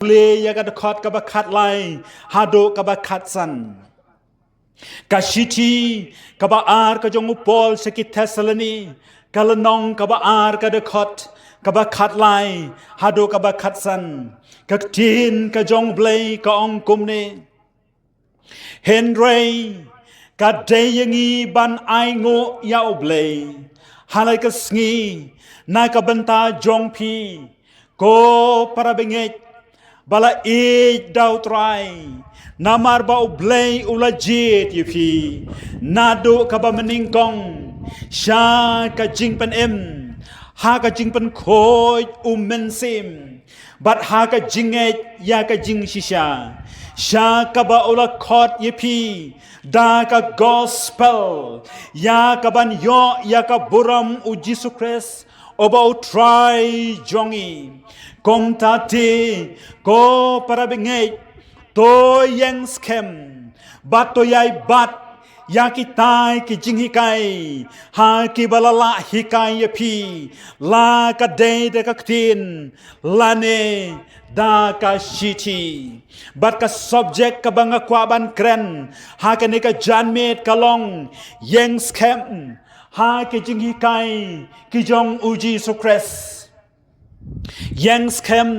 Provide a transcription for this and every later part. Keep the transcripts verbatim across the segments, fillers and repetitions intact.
pule ïa ka dkhot kaba khatlai haduh kaba khatsan. Ka shithi kaba ar ka jong u Paul sha ki Thessaloni, ka lynnong kaba ar ka dkhot kaba khatlai haduh kaba khatsan. Ka ktien ka jong u Blei ka ong kumne. Hynrei ka dei ïa ngi ban ainguh ïa u Blei ha la ka sngi na ka bynta jong phi, ko para bangeit ba la ïeit da u Trai, namar ba u Blei u la jied ïa phi naduh kaba mynnyngkong sha ka jingpynim ha ka jingpynkhuid u Mynsiem, bad ha ka jingngeit ïa ka jingshisha, sha kaba u la khot ïa phi da ka gospel, ïa kaban ïoh ïa ka burom u Jisu Khrist uba u Trai jong ngi. Kumta te, ko para bangeit, to ïeng skhem bad to ïai bat ïa kitai ki jinghikai ha kiba la lah hikai ïa phi, la ka dei da ka ktien lane da ka shithi. Bad ka subject kaba nga kwah ban kren ha kane ka janmiet ka long, ïeng skhem ha ki jinghikai ki jong u Jisu Khrist. Ïeng skhem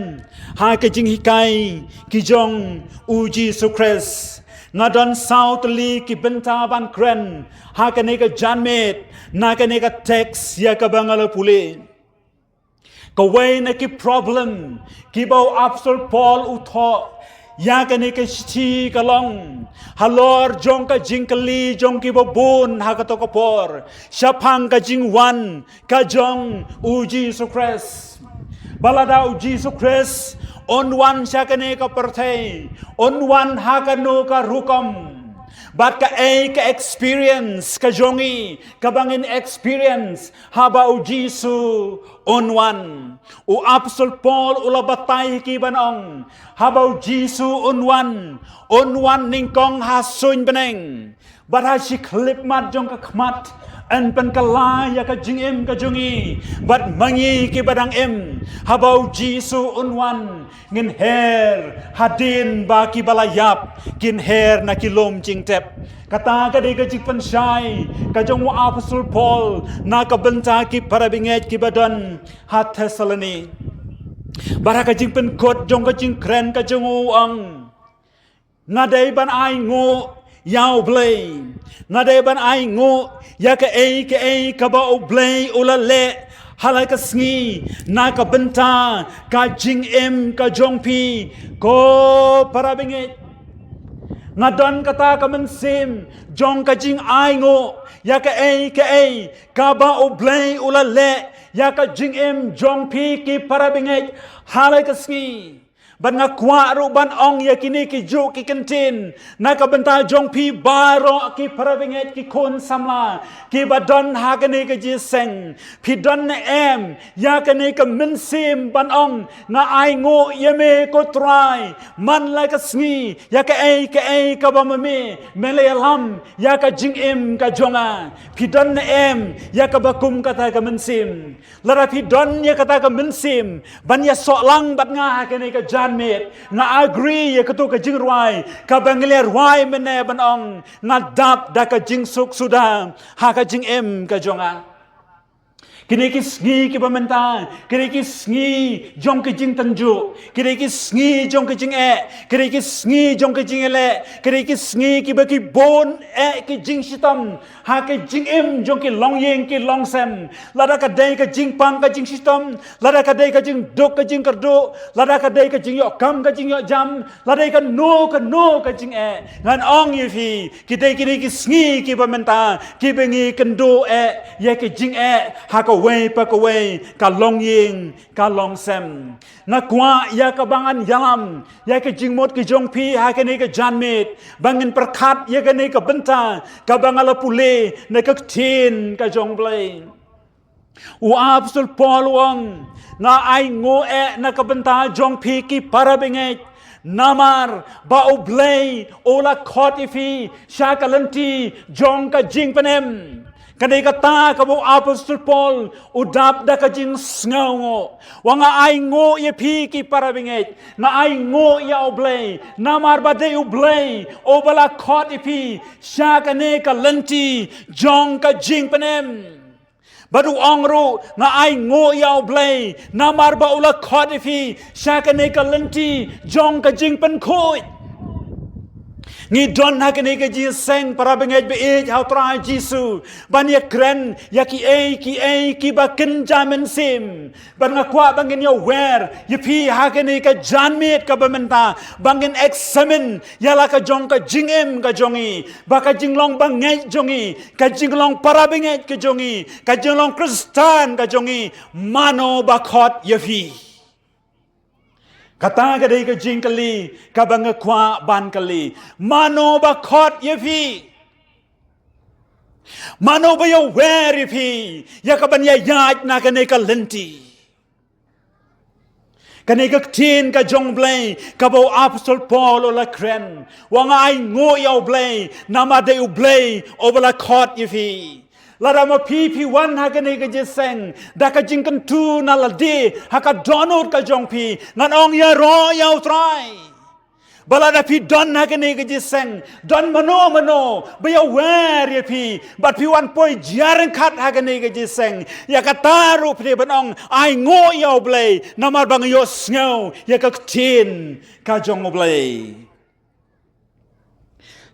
ha ki jinghikai ki jong u Jisu Khrist. Nga don saw tylli ki bynta ban kren ha kane ka janmiet na kane ka text ïa kaba nga la pule. Kawei na ki problem kiba u Apostol Paul u thoh ïa kane ka shithi ka long, halor jong ka jingkylli jong kiba bun ha kato ka por shaphang ka jingwan ka jong u Jisu Khrist. Ba lada u Jisu Khrist un wan sha kane ka pyrthei, un wan ha kano ka rukom, bad kaei ka experience ka jong ngi kaba ngin experience haba u Jisu un wan? U Apostol Paul u la batai ha ki ban ong, haba u Jisu un wan, un wan nyngkong ha suiñ bneng, bad ha shi khyllipmat jong ka khmat yn pynkylla ïa ka jingim ka jong ngi. Bad ma ngi kiba dang im, haba u Jisu un wan, ngin her hadien ba kiba la ïap kin her na ki lum jingtep. Kata ka dei ka jingpynshai ka jong u Apostol Paul na ka bynta ki para bangeit kiba don ha Thessaloni. Bad ha ka jingpynkut jong ka jingkren ka jong u ong, nga dei ban ainguh ïa u Blei. Nga dei ban ainguh ïa kaei kaei kaba u Blei u la leh ha la ka sngi na ka bynta ka jingim ka jong phi, ko para bangeit. Nga don kata ka mynsiem jong ka jingainguh ïa kaei kaei kaba u Blei u la leh ïa ka jingim jong phi, ki para bangeit, ha la ka sngi. Bad nga kwah ruh ban ong ïa kine ki juh ki kyntien na ka bynta jong phi baroh, ki para bangeit, ki khun samla kiba don ha kane ka jingïaseng. Phi don ne em ïa kane ka mynsiem ban ong, nga ainguh ïa me ko Trai man la ka sngi ïa kaei kaei kaba ma me me la ïalam ïa ka jingim ka jong nga? Phi don ne em ïa kaba kum kata ka mynsiem? Lada phi don ïa kata ka mynsiem ban ïasoh lang bad nga ha kane ka janmiet, nga agree ïa kato ka jingrwai kaba ngi la rwai mynne ban ong, nga dap da ka jingsuk suda ha ka jingim ka jong nga. Kine ki sngi kiba mynta ki dei ki sngi jong ki jingtynjuh, ki dei ki sngi jong ki jingeh, ki dei ki sngi jong ki jingeh, ki dei ki sngi kiba ki bun eh ki jingshitom ha ki jingim jong ki longïing ki longsem. Lada ka dei ka jingpang ka jingshitom, lada ka dei ka jingduk ka jingkyrduh, lada ka dei ka jingïoh kam ka jingïoh jam, lada ka no ka no ka jingeh, ngan ong ïa phi, ki dei kine ki sngi kiba mynta kiba ngi kynduh eh ïa ki jingeh ha kawei pa kawei ka longïing ka longsem. Nga kwah ïa kaba ngan ïalam ïa ki jingmut ki jong phi ha kane ka janmiet ba ngin pyrkhat ïa kane ka bynta kaba nga la pule na ka ktien ka jong Blei. U Apostol Paul u ong, nga ainguh eh na ka bynta jong phi ki para bangeit, namar ba u Blei u la khot ïa phi sha ka lynti jong ka jingpynim. Kane kata kaba u Apostol Paul u dap da ka jingsngewnguh. Wa nga ainguh ïa phi ki para bangeit. Nga ainguh ïa U Blei. Namar ba dei U Blei uba la khot ïa phi sha kane ka lynti jong ka jingpynim. Bad u ong ruh, nga ainguh ïa U Blei namar ba u la khot ïa phi sha kane ka lynti jong ka jingpynkhuid. Ngi don ha kane ka jingïaseng, para bangeit ba ïeit ha U Trai Jisu, ban ïakren ïa kiei kiei kiba kynja mynsiem. Bad nga kwah ba ngin ïawer ïa phi ha kane ka janmiet kaba mynta, ba ngin examine ïa la ka jong ka jingim ka jong ngi, ba ka jinglong bangeit jong ngi, ka jinglong para bangeit ka jong ngi, ka jinglong Khristan ka jong ngi, mano ba khot ïa phi? Kata ka dei ka jingkylli kaba nga kwah ban kylli. Mano ba khot ïa phi? Mano ba ïawer ïa phi ïa ka ban ïaïaid na kane ka lynti? Kane ka ktien ka jong U Blei kaba u Apostol Paul u la kren, wa nga ainguh ïa U Blei namar dei U Blei uba la khot ïa phi. Lada ma phi phi wan ha kane ka jingïaseng da ka jingkyntu na lade ha ka dohnud ka jong phi, ngan ong, ïaroh ïa U Trai. Ba lada phi don ha kane ka jingïaseng, don mano mano ba ïawer ïa phi, bad phi wan poi jia ryngkat ha kane ka jingïaseng, ïa kata ruh phi dei ban ong, ainguh ïa U Blei namar ba nga ïohsngew ïa ka ktien ka jong U Blei.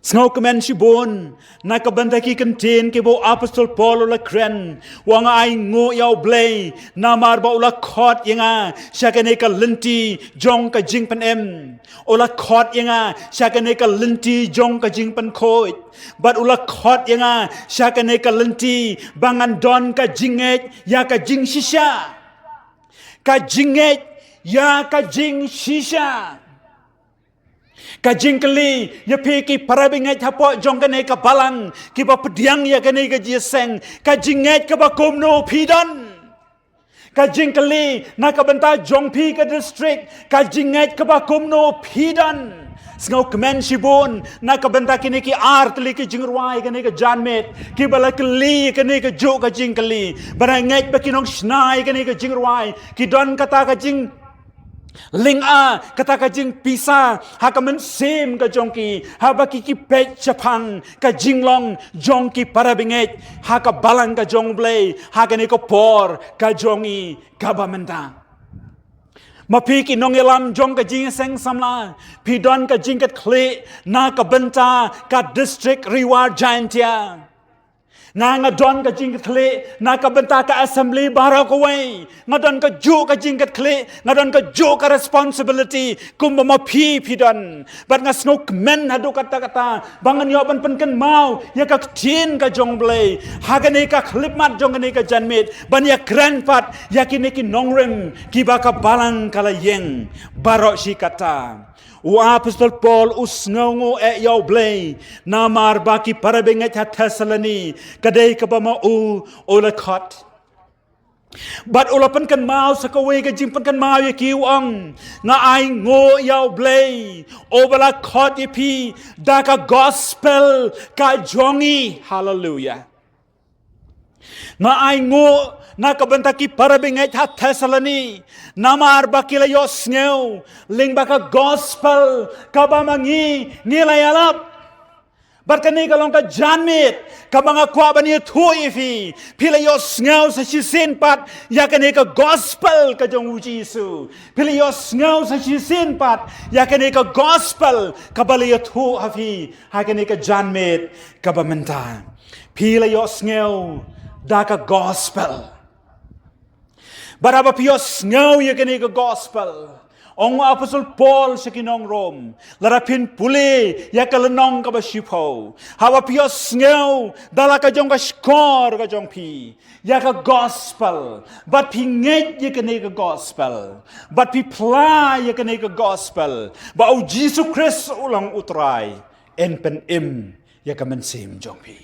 Sngewkmen shibun na ka bynta ki kyntien kiba u Apostol Paul u la kren, wa nga ainguh ïa U Blei namar ba u la khot ïa nga sha kane ka lynti jong ka jingpynim. U la khot ïa nga sha kane ka lynti jong ka jingpynkhuid. Bad u la khot ïa nga sha kane ka lynti ba ngan don ka jingngeit ïa ka jingshisha. Ka jingngeit ïa ka jingshisha. Ka jingkylli ïa phi ki para bangeit hapoh jong kane ka balang kiba pdiang ïa kane ka jingïaseng, ka jingngeit kaba kumno phi don? Ka jingkylli na ka bynta jong phi ka district, ka jingngeit kaba kumno phi don? Sngewkmen shibun na ka bynta kine ki ar tylli ki jingrwai kane ka janmiet kiba la kylli kane kajuh ka jingkylli. Ba nga ngeit ba ki nongshna ïa kane ka jingrwai ki don kata ka jing lynga, kata ka jingpisa ha ka mynsiem ka jong ki, haba ki ki peit shaphang ka jinglong jong ki para bangeit ha ka balang ka jong U Blei ha kane ka por ka jong ngi kaba mynta. Ma phi ki nongïalam jong ka jingïaseng samla, phi don ka jingkitkhlieh na ka bynta ka district Ri War Jaintia. Nga, nga don ka jingkitkhlieh na ka bynta ka assembly baroh kawei. Nga don kajuh ka jingkitkhlieh, nga don kajuh ka responsibility kumba ma phi phi don. Bad nga sngewkmen haduh katta katta ba ngan ïoh ban pynkynmaw ïa ka ktien ka jong U Blei ha kane ka khyllipmat jong kane ka janmiet, ban ïakren pat ïa kine ki nongrim kiba ka balang ka la ïeng baroh shi katta. U Apostol Paul u sngewnguh eh ïa U Blei namar ba ki para bangeit ha Thessaloni, ka dei kaba ma u u la khot. Bad u la pynkynmaw sa kawei ka jingpynkynmaw ïa ki, u ong, nga ainguh ïa U Blei uba la khot ïa phi da ka gospel ka jong ngi. Haleluia. Nga ainguh na ka bynta ki para bangeit ha Thessaloni namar ba ki la ïohsngew lyngba ka gospel kaba ma ngi ngi la ïalap. Bad kane ka long ka janmiet kaba nga kwah ban ïathuh ïa phi. Phi la ïohsngew sa shisien pat ïa kane ka gospel ka jong U Jisu. Phi la ïohsngew sa shisien pat ïa kane ka gospel kaba la ïathuh ha phi ha kane ka janmiet kaba mynta. Phi la ïohsngew da ka gospel. Bad haba phi ïohsngew ïa kane ka gospel, ong u Apostol Paul sha ki nong Rom, lada phin pule ïa ka lynnong kaba shiphew, haba phi ïohsngew da la ka jong ka shkor ka jong phi ïa ka gospel, bad phi ngeit ïa kane ka gospel, bad phi phla ïa kane ka gospel ba U Jisu Khrist u long U Trai, yn pynim ïa ka mynsiem jong phi.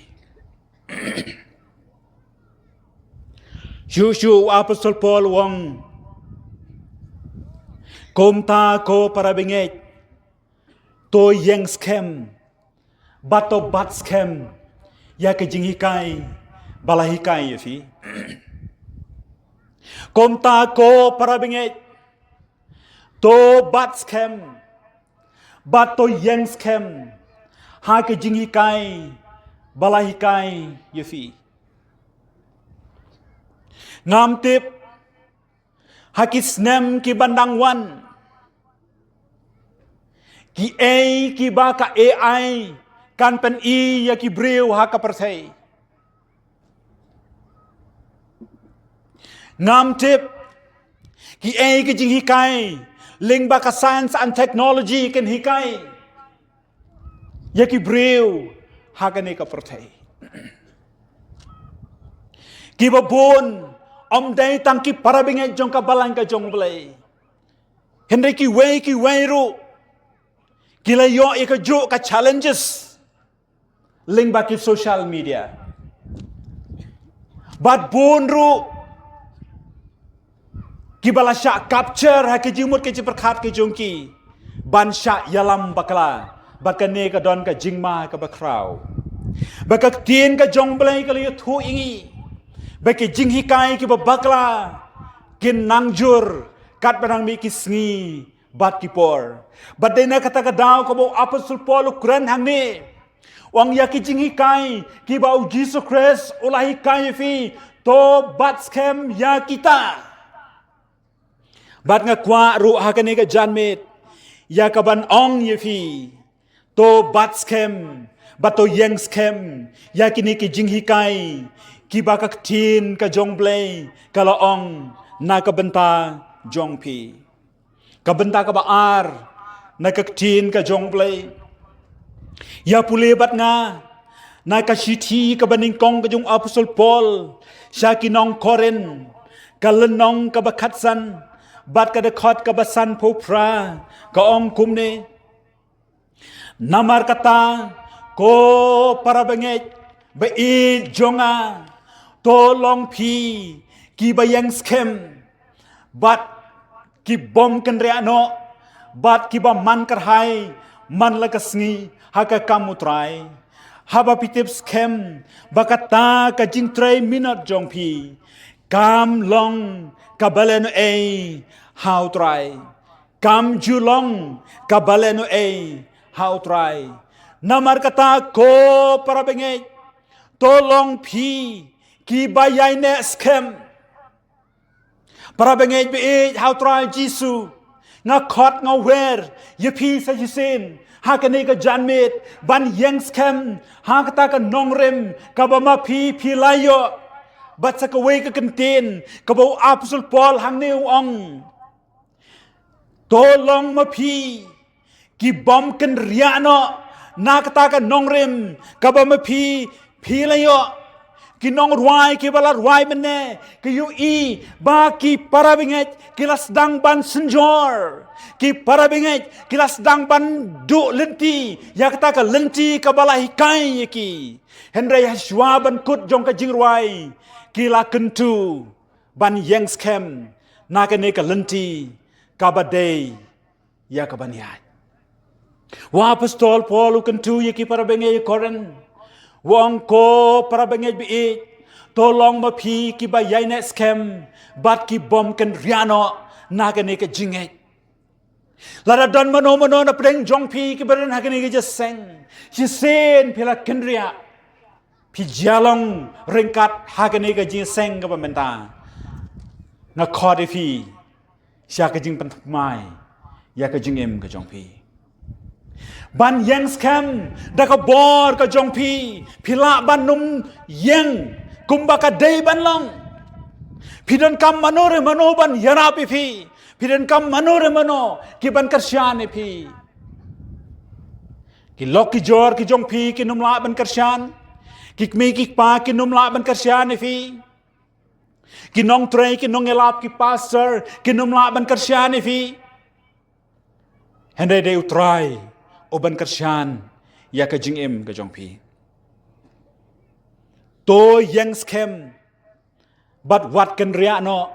Shuh shuh u Apostol Paul u ong, kumta ko para bangeit, to ïeng skhem bad to bat skhem ïa ka jinghikai ba la hikai ïa phi. Kumta ko para bangeit, to bat skhem, bad to ïeng skhem ha ki jinghikai ba la hikai ïa phi. Ngam tip ha ki snem ki ban dang wan, kiei kiba ka A I kan pyni ïa ki briew ha ka pyrthei. Ngam tip kiei ki jinghikai lyngba ka science and technology kin hikai ïa ki briew ha kane ka pyrthei. Kiba bun ym dei tang ki para bangeit jong ka balang ka jong U Blei, hynrei kiwei kiwei ruh ki la ïoh ïa kajuh ka challenges lyngba ki social media. Bad bun ruh kiba la shah capture ha ki jingmut ki jingpyrkhat ki jong ki ban shah ïalam bakla bad kane ka don ka jingma kaba khraw. Ba ka ktien ka jong U Blei ka la ïathuh ïa ngi ba ki jinghikai kiba bakla kin nang jur katba nang mih ki sngi bad ki por. Bad dei na kata ka daw kaba u Apostol Paul u kren hangne, u ong ïa ki jinghikai kiba U Jisu Khrist u la hikai ïa phi, to bat skhem ïa kita. Bad nga kwah ruh ha kane ka janmiet ïa ka ban ong ïa phi, to bat skhem bad to ïeng skhem ïa kine ki jinghikai kiba ka ktien ka jong U Blei ka la ong na ka bynta jong phi. Ka bynta kaba ar na ka ktien ka jong U Blei. Ïa pule bad nga na ka shithi kaba nyngkong ka jong u Apostol Paul sha ki nong Korinth, ka lynnong kaba khatsan bad ka dkhot kaba sanphew phra, ka ong kumne: Namar kata, ko para bangeit ba ïeit jong nga, to long phi kiba ïeng skhem bad ki bym kynriah noh bad kiba man kyrhai man la ka sngi ha ka kam U Trai. Haba phi tip skhem ba kata ka jingtrei minot jong phi kam long kaba lehnohei ha U Trai. Kam ju long kaba lehnohei ha U Trai. Namar kata, ko para bangeit, to long phi kiba ïaineh skhem. Para bangeit ba ïeit ha U Trai Jisu, nga khot nga wer ïa phi sa shisien ha kane ka janmiet ban ïeng skhem ha kata ka nongrim kaba ma phi phi la ïoh. Bad sa kawei ka kyntien kaba u Apostol Paul hangne u ong, to long ma phi ki bym kynriah noh na kata ka nongrim kaba ma phi phi la ïoh. Ki nongrwai kiba la rwai mynne ki ïohi ba ki para bangeit ki la sdang ban synjor, ki para bangeit ki la sdang ban duh lynti ïa kata ka lynti kaba la hikai ïa ki. Hynrei ha shuwa ban kut jong ka jingrwai ki la kyntu ban ïeng skhem na kane ka lynti kaba dei ïa ka ban ïaid. U Apostol Paul u kyntu ïa ki para bangeit Korinth, u ong, ko para bangeit ba ïeit, to long ma phi kiba ïaineh skhem bad ki bym kynriah noh na kane ka jingngeit. Lada don mano mano na pdeng jong phi kiba don ha kane ka jingïaseng, shisien phi la kynriah, phi jia long ryngkat ha kane ka jingïaseng kaba mynta, nga khot ïa phi sha ka jingpynthymmai ïa ka jingim ka jong phi. Ban ïeng skhem da ka bor ka jong phi, phi lah ban ym ïeng kumba ka dei ban long. Phi donkam mano re mano ban ïarap ïa phi, phi donkam mano re mano ki ban kyrshan ïa phi. Ki lok ki jor ki jong phi kin ym lah ban kyrshan. Ki kmie ki kpa kin ym lah ban kyrshan ïa phi. Ki nongtrei, ki nongïalap, ki pastor kin ym lah ban kyrshan ïa phi. Hynrei dei U Trai u ban kyrshan ïa ka jingim ka jong phi. To ïeng skhem bad wat kynriah noh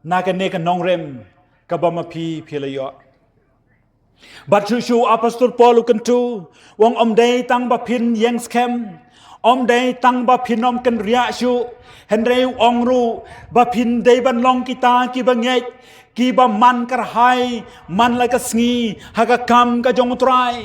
na kane ka nongrim kaba ma phi phi la ïoh. Bad shuh shuh u Apostol Paul u kyntu, u ong, ym dei tang ba phin ïeng skhem, Ym dei tang ba phin ym kynriah shuh, hynrei u ong ruh ba phin dei ban long kita kiba ngeit, kiba man kyrhai man la ka sngi ha ka kam ka jong U Trai.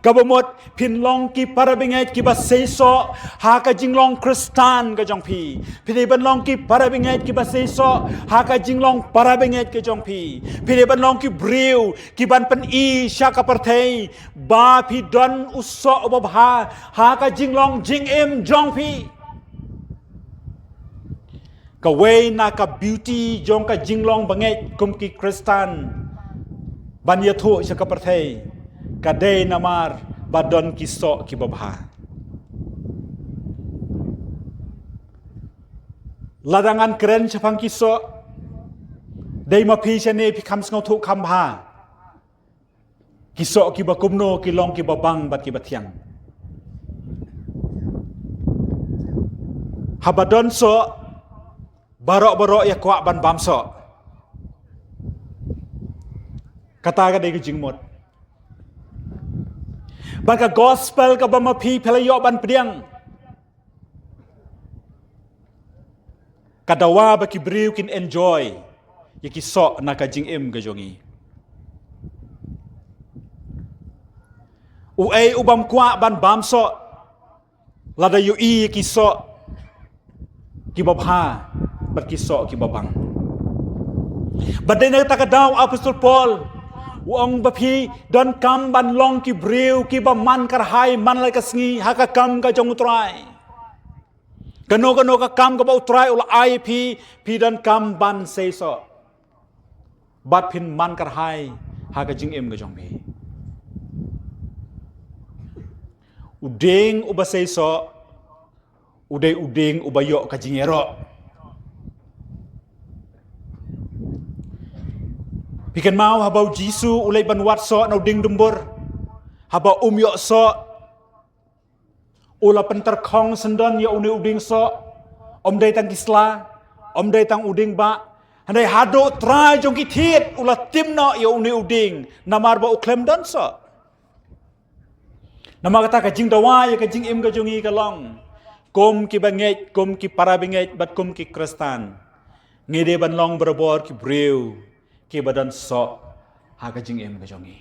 Kaba mut phin long ki para bangeit kiba seisoh ha ka jinglong Khristan ka jong phi. Phi dei ban long ki para bangeit kiba seisoh ha ka jinglong para bangeit ka jong phi. Phi dei ban long ki briew kiban pyni sha ka pyrthei ba phi don u soh uba bha ha ka jinglong jingim jong phi. Kawei na ka beauty jong ka jinglong bangeit kum ki Khristan ban ïathuh sha ka pyrthei ka dei namar ba don ki soh kiba bha. Lada ngan kren shaphang ki soh, dei ma phi shane phi kham sngewthuh kham bha. Ki soh kiba kumno ki long kiba bang bad kiba thiang. Haba don soh, baroh baroh ïa kwah ban bam soh. Kata ka dei ka jingmut. Bad ka gospel kaba ma phi phi la ïoh ban pdiang, ka dawa ba ki briew kin enjoy ïa ki soh na ka jingim ka jong ngi. Uei u bym kwah ban bam soh lada ïohi ïa ki soh kiba bha bad ki soh kiba bang? Bad dei na kata ka daw u Apostol Paul u ong ba phi donkam ban long ki briew kiba man kyrhai man la ka sngi ha ka kam ka jong U Trai. Kano kano ka kam kaba U Trai u la ai phi, phi donkam ban seisoh bad phin man kyrhai ha ka jingim ka jong phi. U dieng uba seisoh u dei u dieng uba ïoh ka jingïaroh. Phi kynmaw haba U Jisu u leit ban wad soh na u dieng dumbur, haba um ïoh soh, u la pyntyrkhong syndon ïa une u dieng soh. Ym dei tang ki sla, ym dei tang u dieng bah, hynrei haduh trai jong ki thied u la tim noh ïa une u dieng namar ba u khlem don soh. Namar kata ka jingdawa ïa ka jingim ka jong ngi ka long kum kiba ngeit, kum ki para bangeit bad kum ki Khristan, ngi dei ban long barabor ki briew kiba don soh ha ka jingim ka jong ngi.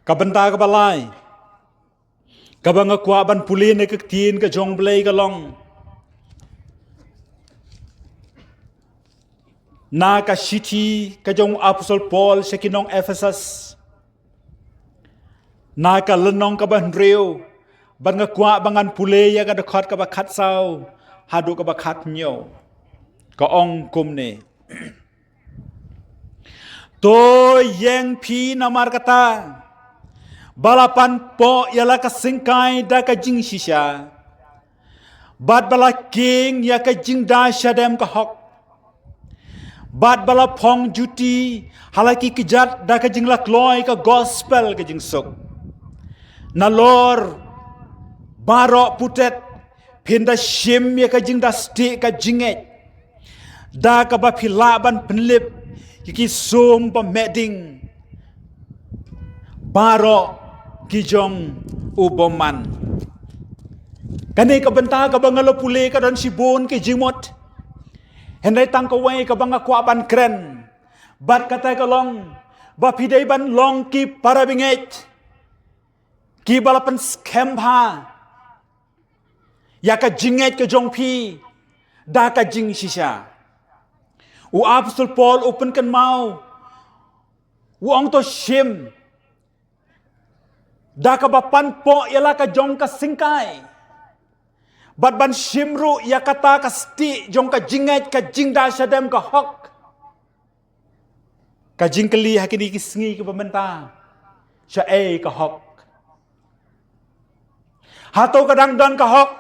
Ka bynta kaba lai kaba nga kwah ban pule na ka ktien ka jong U Blei ka long na ka shithi ka jong u Apostol Paul sha ki nong Ephesus, na ka lynnong kaba hynriew, bad nga kwah ba ngan pule ïa ka dkhot kaba khatsaw haduh kaba khathynñiew. Ka ong kumne: To ïeng phi namar kata, ba la pan poh ïa la ka syngkai da ka jingshisha, bad ba la kieng ïa ka jingda shadem ka hok, bad ba la phong juti ha la ki kjat da ka jinglakloi ka gospel ka jingsuk. Nalor baroh putet phin da shim ïa ka jingda stieh ka jingngeit, da kaba phi lah ban pynlip ïa ki sum ba meh ding baroh ki jong u bymman. Kane ka bynta kaba nga la pule ka don shibun ki jingmut, hynrei tang kawei kaba nga kwah ban kren, bad kata ka long ba phi dei ban long ki para bangeit kiba la pynskhem bha ïa ka jingngeit ka jong phi da ka jingshisha. U Apostol Paul u pynkynmaw, u ong to shim da kaba pan poh ïa la ka jong ka syngkai, bad ban shim ruh ïa kata ka stieh jong ka jingngeit ka jingda shadem ka hok. Ka jingkylli ha kine ki sngi kiba mynta, shaei ka hok? Hato ka dang don ka hok?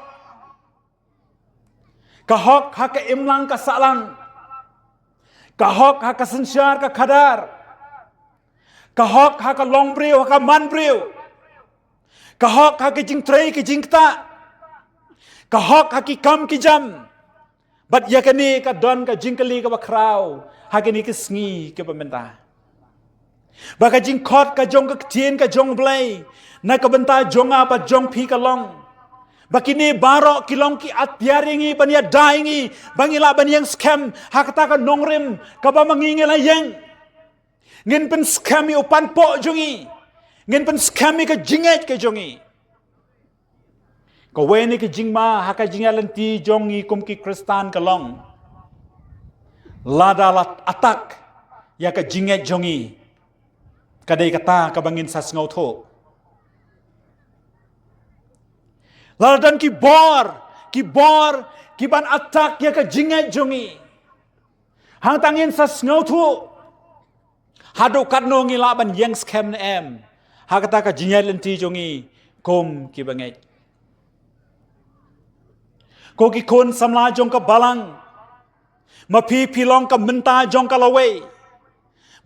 Ka hok ha ka imlang ka sahlang, ka hok ha ka synshar ka khadar, ka hok ha ka long briew ha ka man briew, ka hok ha ka jingtrei ka jingktah, ka hok ha ki kam ki jam. Bad ïa kane ka don ka jingkylli kaba khraw ha kine ki sngi kiba mynta. Ba ka jingkhot ka jong ka ktien ka jong Blei na ka bynta jong nga bad jong phi ka long ba kine baroh ki long ki atiar ïa ngi ban ïada ïa ngi ba ngi lah ban ïeng skhem ha kata ka nongrim kaba ma ngi ngi la ïeng. Ngin pynskhem ïa u panpoh jong ngi. Ngin pynskhem ïa ka jingngeit ka jong ngi. Kawei na ki jingma ha ka jingïaid lynti jong ngi kum ki Khristan ka long, lada la attack ïa ka jingngeit jong ngi, ka dei kata kaba ngin sa sngewthuh. Lada don ki bor, ki bor ki ban attack ïa ka jingngeit jong ngi, hangta ngin sa sngewthuh haduh katno ngi lah ban ïeng skhem ne em ha kata ka jingïaid lynti jong ngi kum ki bangeit. Ko ki khun samla jong ka balang, ma phi phi long ka mynta jong ka lawei.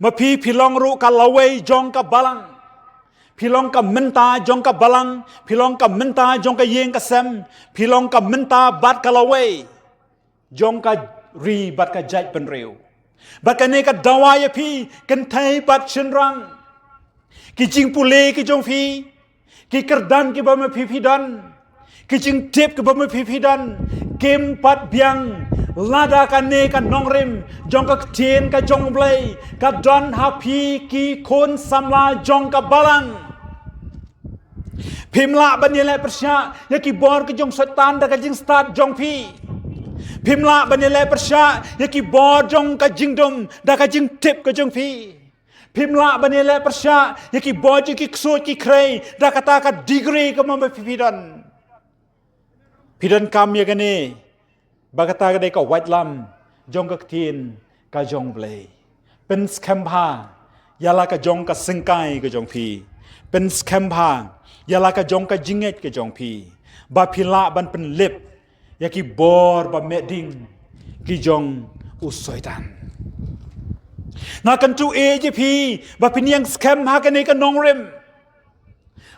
Ma phi phi long ruh ka lawei jong ka balang. Phi long ka mynta jong ka balang, phi long ka mynta jong ka ïing ka sem, phi long ka mynta bad ka lawei jong ka ri bad ka jaitbynriew. Bad kane ka dawa ïa phi kynthei bad shynrang. Ki jingpule ki jong phi, ki kyrdan kiba ma phi phi don, ki jingtip kiba ma phi phi don, kim pat biang lada kane ka nongrim jong ka ktien ka jong Blei ka don ha phi ki khun samla jong ka balang. Phim lah ban ïaleh pyrshah ïa ki bor ki jong Soitan da ka jingstad jong phi. Phim lah ban ïaleh pyrshah ïa ki bor jong ka jingdum da ka jingtip ka jong phi. Phim lah ban ïaleh pyrshah ïa ki bor jong ki ksuid ki khrei da kata ka degree kaba ma phi phi don. Phi donkam ïa kane, ba kata ka dei ka waitlam jong ka ktien ka jong Blei. Pynskhem bha ïa la ka jong ka syngkai ka jong phi. Pynskhem bha ïa la ka jong ka jingngeit ka jong phi, ba phi lah ban pynlip ïa ki bor ba meh ding ki jong u Soitan. Nga kyntu ïa phi ba phin ïeng skhem ha kane ka nongrim.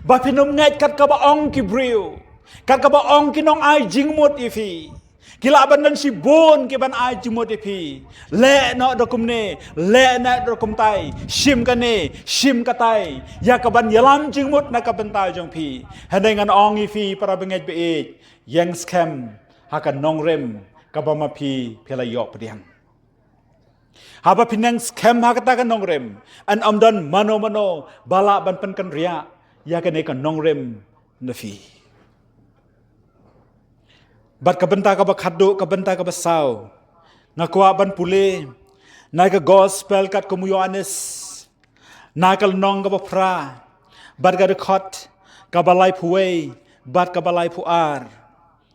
Ba phin ym ngeit kat kaba ong ki briew, kat kaba ong ki nongai jingmut ïa phi. Ki lah ban don shibun ki ban ai jingmut ïa phi. Leh noh da kumne, leh noh da kumtai, shim kane, shim katai ïa ka ban ïalam jingmut na ka bynta jong phi. Hynrei ngan ong ïa phi para bangeit ba ïeit, ïeng skhem ha ka nongrim kaba ma phi phi la ïoh pdiang. Haba phin ïeng skhem ha kata ka nongrim, yn ym don mano mano ba lah ban pynkynriah ïa kane ka nongrim na phi. Bad ka bynta kaba khatduh, ka bynta kaba saw, nga kwah ban pule na ka gospel katkum u Ïoannis, na ka lynnong kaba phra, bad ka dkhot kaba laiphew wei bad kaba laiphew ar.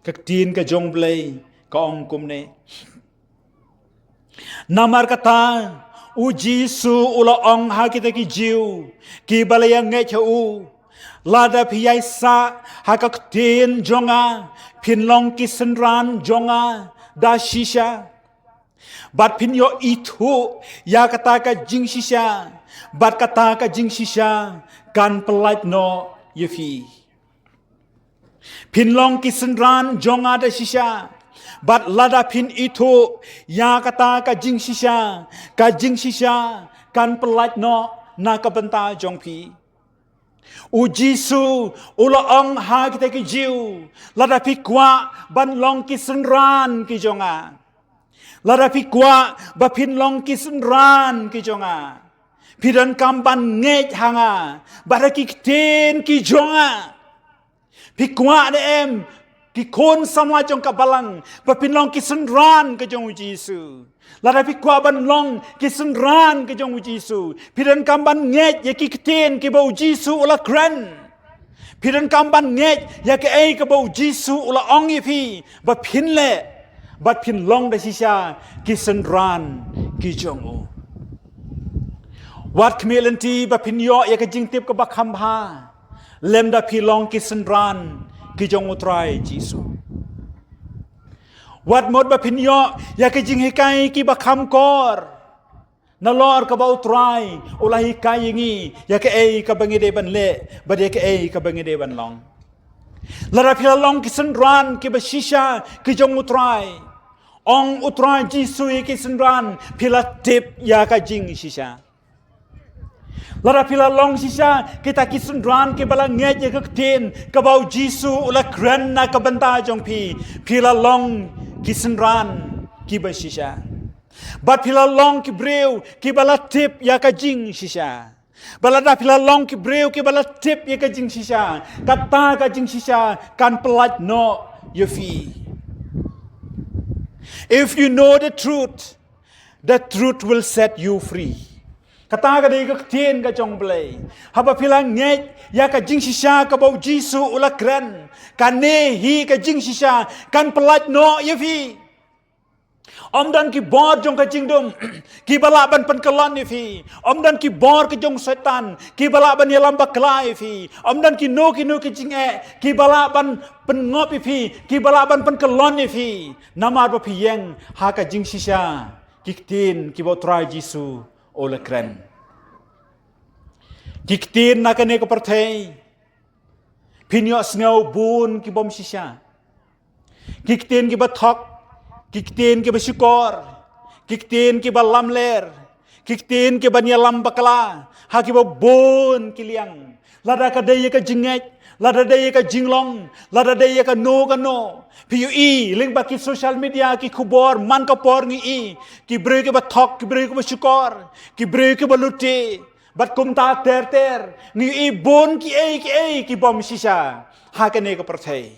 Ka ktien ka jong Blei ka ong kumne. Namar kata u Jisu u la ong ha kita ki Jiw kiba la ïa ngeit ha u, lada phi ïai sah ha ka ktien jong nga, phin long ki synran jong nga da shisha. Bad phin ïoh ithuh ïa kata ka jingshisha, bad kata ka jingshisha kan pyllait noh ïa phi. Phin long ki synran jong nga da shisha, bad lada phin ithuh ïa kata ka jingshisha, ka jingshisha kan pyllait noh na ka bynta jong phi. U Jisu u la ong ha kita ki Jiw, lada phi kwah ban long ki synran ki jong nga, lada phi kwah ba phin long ki synran ki jong nga, phi donkam ban ngeit ha nga bad ha ki ktien ki jong nga. Phi kwah ne em, ki khun samla jong ka balang, ba phin long ki synran ka jong u Jisu? Lada phi kwah ban long ki synran ka jong u Jisu, phi donkam ban ngeit ïa ki ktien kiba u Jisu u la kren. Phi donkam ban ngeit ïa kaei kaba u Jisu u la ong ïa phi ba phin leh, bad phin long da shisha ki synran ki jong u. Wat khmih lynti ba phin ïoh ïa ka jingtip kaba kham bha lymda phi long ki synran ki jong u Trai Jisu. Wat mut ba phin ïoh ïa ka jinghikai kiba kham kor nalor kaba u Trai u la hikai ïa ngi ïa kaei kaba ngi dei ban leh bad ïa kaei kaba ngi dei ban long. Lada phi la long ki synran kiba shisha ki jong u Trai, ong u Trai Jisu ïa ki synran, phi la tip ïa ka jingshisha. Lada phi la long shisha kita ki synran kiba la ngeit ïa ka ktien kaba u Jisu u la kren na ka bynta jong phi, phi la long ki synran kiba shisha. Bad phi la long ki briew kiba la tip ïa ka jingshisha. Bad lada phi la long ki briew kiba la tip ïa ka jingshisha, kata ka jingshisha kan pyllait noh ïa phi. If you know the truth, the truth will set you free. Kata ka dei ka ktien ka jong Blei. Haba phi la ngeit ïa ka jingshisha kaba u Jisu u la kren, kane hi ka jingshisha kan pyllait noh ïa phi. Ym don ki bor jong ka jingdum kiba lah ban pynkyllon ïa phi. Ym don ki bor ka jong Soitan kiba lah ban ïalam bakla ïa phi. Ym don kino kino ki jingeh kiba lah ban pynngop ïa phi, kiba lah ban pynkyllon ïa phi. Namar ba phi ïeng ha ka jingshisha ki ktien kiba u Trai Jisu u la kren. Ki ktien na kane ka pyrthei phin ïohsngew bun ki bym shisha. Ki ktien kiba thok, ki ktien kiba shukor, ki ktien kiba lamler, ki ktien kiba ïalam bakla ha kiba bun ki liang. Lada ka dei ïa ka jingngeit, lada dei ïa ka jinglong, lada dei ïa kano kano. Phi ïohi lyngba ki social media, ki khubor man ka por ngi ïohi ki briew kiba thok, ki briew kiba shukor, ki briew kiba lute, bad kumta ter ter. Ngi ïohi bun kiei kiei ki bym shisha ha kane ka pyrthei.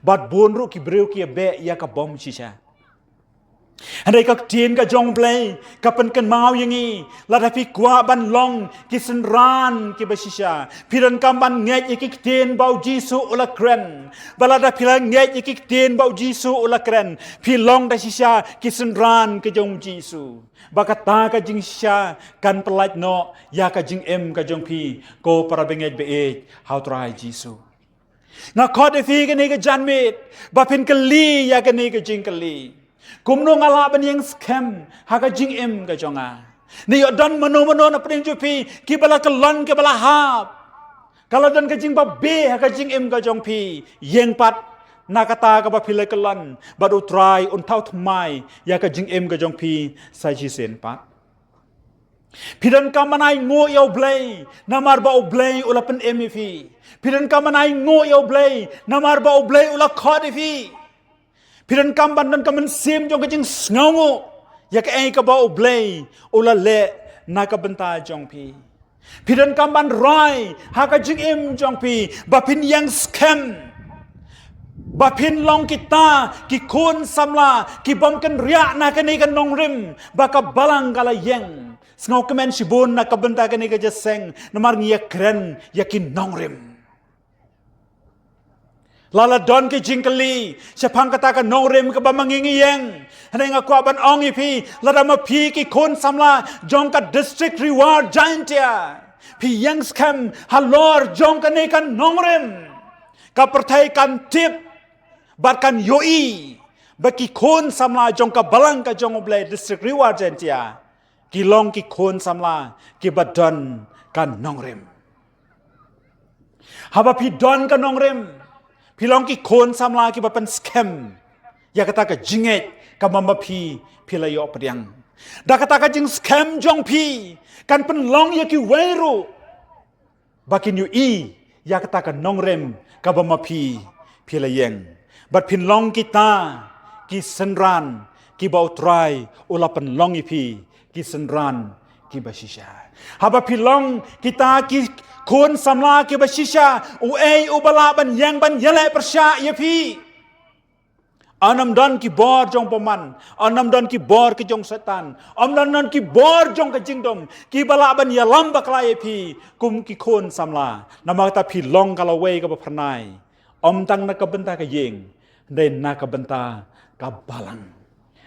Bad bun ruh ki briew ki ïa beh ïa ka bym shisha. Hynrei ka ktien ka jong Blei ka pynkynmaw ïa ngi, lada phi kwah ban long ki synran kiba shisha, phi donkam ban ngeit ïa ki ktien ba u Jisu u la kren. Bad lada phi la ngeit ïa ki ktien ba u Jisu u la kren, phi long da shisha ki synran ka jong u Jisu. Bad kata ka jingshisha kan pyllait noh ïa ka jingim ka jong phi, ko para bangeit ba ïeit ha u Trai Jisu. Nga khot ïa phi kane ka janmiet ba phin kylli ïa kane ka jingkylli: Kumno nga lah ban ïeng skhem ha ka jingim ka jong nga? Ne ïoh don mano mano na pdeng jong phi kiba la kyllon, kiba la hap? Ka la don ka jingbabe ha ka jingim ka jong phi, ïeng pat na kata kaba phi la kyllon, bad u Trai un thaw thymmai ïa ka jingim ka jong phi sa shisien pat. Phi donkam ban ai nguh ïa u Blei namar ba u Blei u la pynim ïa phi. Phi donkam ban ai nguh ïa u Blei namar ba u Blei u la khot ïa phi. Phi donkam ban don ka mynsiem jong ka jingsngewnguh ïa kaei kaba u Blei u la leh na ka bynta jong phi. Phi donkam ban rai ha ka jingim jong phi ba phin ïeng skhem, ba phin long kita ki khun samla ki bym kynriah na kane ka nongrim ba ka Balang ka la ïeng. Sngewkmen shibun na ka bynta kane ka jingïaseng, namar ngi ïakren ïa ki nongrim. La la don ki jingkylli shaphang kata ka nongrim kaba ma ngi ngi ïeng. Hynrei nga kwah ban ong ïa phi, lada ma phi ki khun samla jong ka district Ri War Jaintia, phi ïeng skhem halor jong kane ka nongrim, ka pyrthei kan tip bad kan ïohi ba ki khun samla jong ka Balang ka jong u Blei district Ri War Jaintia ki long ki khun samla kiba don ka nongrim. Haba phi don ka nongrim, phi long ki khun samla kiba pynskhem ïa kata ka jingngeit kaba ma phi phi la ïoh pdiang. Da kata ka jingskhem jong phi kan pynlong ïa kiwei ruh ba kin ïohi ïa kata ka nongrim kaba ma phi phi la ïeng. Bad phin long kita ki synran kiba u Trai u la pynlong ïa phi, ki synran kiba shisha. Haba phi long kita ki khun samla kiba shisha, uei uba lah ban ïeng ban ïaleh pyrshah ïa phi? Ym don ki bor jong u bymman, ym don ki bor ki jong Soitan, ym don ki bor jong ka jingdum kiba lah ban ïalam bakla ïa phi kum ki khun samla. Namar kata phi long ka lawei kaba phyrnai, ym tang na ka bynta ka ïing, hynrei na ka bynta ka Balang.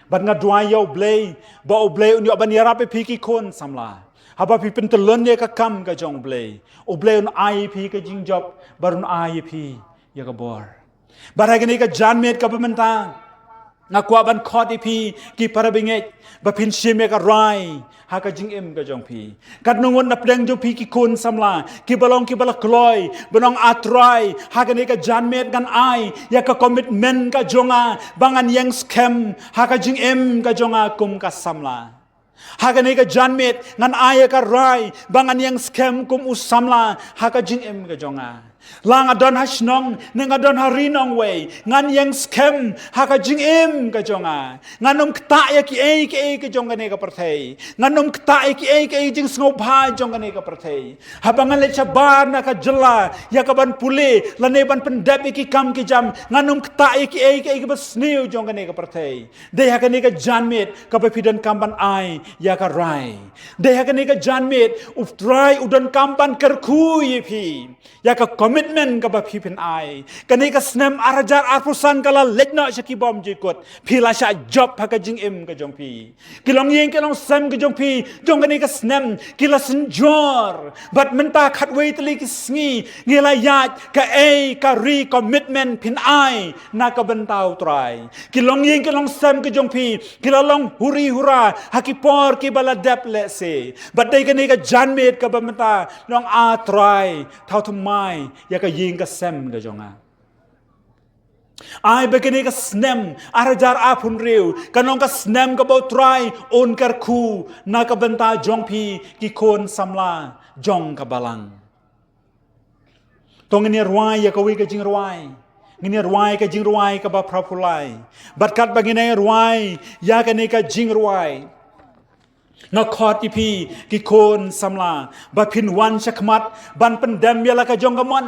Bad nga duwai ïa u Blei ba u Blei un ïoh ban ïarap ïa phi ki khun samla. Haba phi pyntyllun ïa ka kam ka jong u Blei, u Blei un ai ïa phi ka jingjop bad un ai ïa phi ïa ka bor. Bad ha kane ka janmiet kaba mynta nga kwah ban khot ïa phi ki para bangeit ba phin shim ïa ka rai ha ka jingim ka jong phi. Katno ngut na pdeng jong phi ki khun samla kiba long kiba la kloi ban ong, A Trai, ha kane ka janmiet ngan ai ïa ka commitment ka jong nga ba ngan ïeng skhem ha ka jingim ka jong nga kum ka samla. Ha kane ka janmiet ngan ai ïa ka rai ba ngan ïeng skhem kum u samla ha ka jingim ka jong nga. La nga don ha shnong ne nga don ha ri nongwei, ngan ïeng skhem ha ka jingim ka jong nga. Ngan ym ktah ïa kiei kiei ka jong kane ka pyrthei. Ngan ym ktah ïa kiei kiei jingsngewbha jong kane ka pyrthei. Haba ngan leit shabar na ka jylla ïa ka ban pule lane ban pyndep ïa ki kam ki jam, ngan ym ktah ïa kiei kiei kiba sniew jong kane ka pyrthei. Dei ha kane ka janmiet kaba phi donkam ban ai ïa ka rai. Dei ha kane ka janmiet U Trai u donkam ban kyrkhu ïa phi ïa ka commitment kaba phi phin ai. Kane ka snem ar hajar arphew san ka la leit noh sha ki bymjukut. Phi la shah jop ha ka jingim ka jong phi. Ki longïing ki longsem ka jong phi jong kane ka snem ki la synjor. Bad mynta khatwei tylli ki sngi ngi la ïaid kaei ka recommitment phin ai na ka bynta U Trai. Ki longïing ki longsem ka jong phi ki la long huri hura ha ki por kiba la dep lehse. Bad dei kane ka janmiet kaba mynta long, A Trai, thaw thymmai ïa ka ïing ka sem ka jong nga. Ai ba kane ka snem ar hajar arphew hynriew kan long ka snem kaba U Trai un kyrkhu na ka bynta jong phi ki khun samla jong ka balang. To ngin ïa rwai ïa kawei ka jingrwai. Ngin ïa rwai ka jingrwai kaba phra phew lai. Bad katba ngin ïa rwai ïa kane ka jingrwai, nga khot ïa phi ki khun samla ba phin wan shakhmat ban pyndem ïa la ka jong ka mon.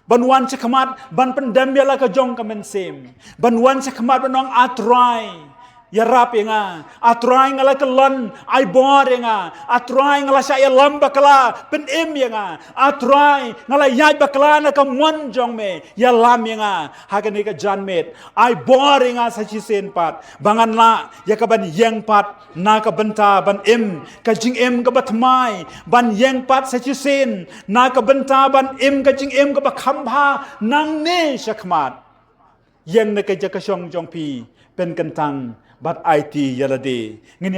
Ban wan shakhmat ban pyndem ïa la ka jong ka mynsiem. Ban wan shakhmat ban ong, A Trai, ïarap ïa nga. A Trai, nga la kyllon, ai bor ïa nga. A Trai, nga la shah ïalam bakla, pynim ïa nga. A Trai, nga la ïaid bakla na ka mon jong me, ïalam ïa nga ha kane ka janmiet. Ai bor ïa nga sa shisien pat ba ngan lah ïa ka ban ïeng pat na ka bynta ban im ka jingim kaba thymmai, ban ïeng pat sa shisien na ka bynta ban im ka jingim kaba kham bha nangne shakhmat. Ïeng na ka jaka shong jong phi, pynkyntang bad aiti ïa lade. Ngin ïa